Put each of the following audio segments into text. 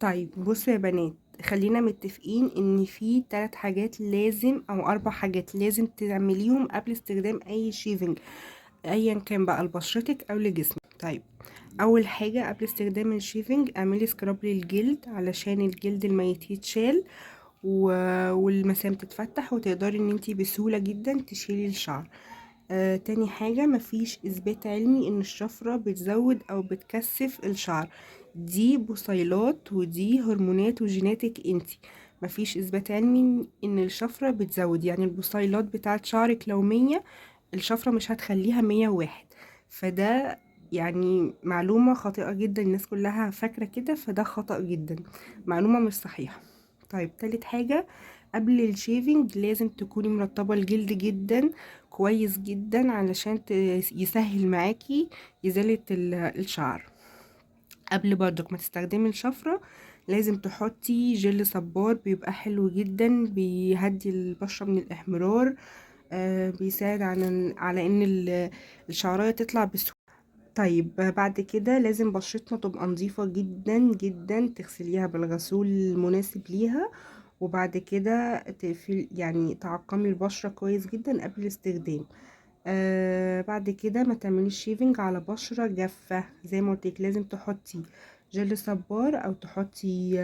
طيب بصوا يا بنات، خلينا متفقين ان في 3 حاجات لازم، او 4 حاجات لازم تعمليهم قبل استخدام اي shaving ايا كان بقى لبشرتك او لجسمك. طيب اول حاجة قبل استخدام ال shaving اعملي scrub للجلد علشان الجلد الميت يتشال والمسام تتفتح وتقدري ان انتي بسهولة جدا تشيلي الشعر. تاني حاجة، مفيش اثبات علمي ان الشفرة بتزود او بتكثف الشعر، دي بصيلات ودي هرمونات وجيناتك انتي، مفيش اثبات علمي ان الشفرة بتزود. يعني البصيلات بتاعت شعرك لو 100، الشفرة مش هتخليها 101، فده معلومة خاطئة جدا، الناس كلها فاكرة كده، فده خطأ جدا، معلومة مش صحيحة. طيب تالت حاجة، قبل ال shaving لازم تكوني مرطبة الجلد جدا كويس جدا علشان يسهل معاكي إزالة الشعر. قبل برضك ما تستخدمي الشفرة لازم تحطي جل صبار، بيبقى حلو جدا، بيهدي البشرة من الإحمرار، بيساعد على ان الشعراية تطلع بسهولة. طيب بعد كده لازم بشرتنا تبقى نظيفة جدا جدا، تغسليها بالغسول المناسب ليها، وبعد كده تعقمي البشرة كويس جدا قبل الاستخدام. بعد كده ما تعمليش shaving على بشرة جافة، زي ما قلت لك لازم تحطي جل صبار او تحطي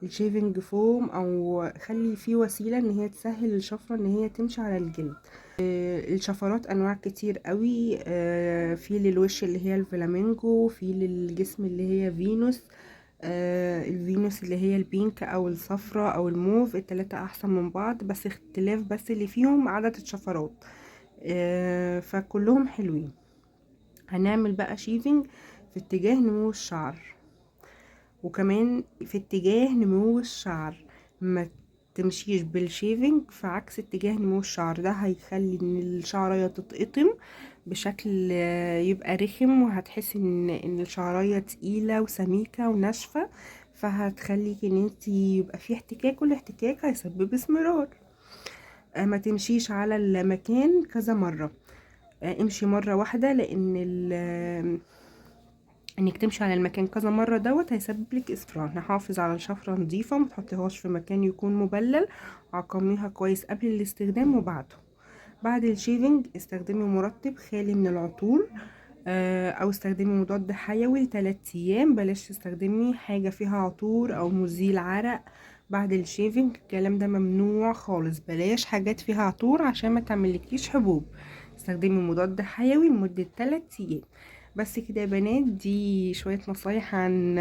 ال shaving foam، او خلي فيه وسيلة ان هي تسهل الشفرة ان هي تمشي على الجلد. الشفرات انواع كتير قوي، في للوش اللي هي الفلامينجو، في للجسم اللي هي فينوس، الفينوس اللي هي ال pink او الصفراء او الموف، التلاتة احسن من بعض، بس اختلاف بس اللي فيهم عدد الشفرات، فكلهم حلوين. هنعمل بقى shaving في اتجاه نمو الشعر، وكمان في اتجاه نمو الشعر، ما تمشيش بال shaving في عكس اتجاه نمو الشعر، ده هيخلي ان الشعرية تتقطم بشكل يبقى رخم، وهتحسي ان الشعرية تقيلة وسميكة وناشفة، فهتخليكي ان انتي يبقى في احتكاك، والاحتكاك هيسبب اسمرار. ما تمشيش على المكان كذا مرة، امشي مرة واحدة، لان انك تمشي على المكان كذا مرة دوت هيسبب لك اصفرار. نحافظ على الشفرة نظيفة، ما تحطيهاش في مكان يكون مبلل، عقميها كويس قبل الاستخدام وبعده. بعد ال shaving استخدمي مرطب خالي من العطور، او استخدمي مضاد حيوي لتلات ايام، بلاش تستخدمي حاجة فيها عطور او مزيل عرق بعد ال shaving، الكلام ده ممنوع خالص، بلاش حاجات فيها عطور عشان ما تعملكيش حبوب. استخدمي مضاد حيوي لمدة 3 ايام بس كده يا بنات. دي شوية نصايح عن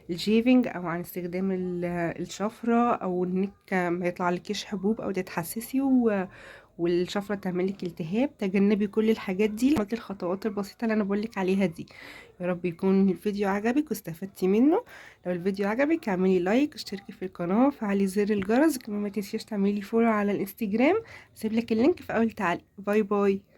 ال shaving او عن استخدام الشفرة، او انك ما يطلعلكيش حبوب او تتحسسي والشفرة تعملك التهاب. تجنبي كل الحاجات دي، عملتي الخطوات البسيطة اللي انا بقولك عليها دي. يا رب يكون الفيديو عجبك واستفدتي منه. لو الفيديو عجبك اعملي like، اشتركي في القناة، فعلي زر الجرس، كمان ما تنسيش تعملي follow على الانستجرام، هسيب لك ال link في اول تعليق. bye bye.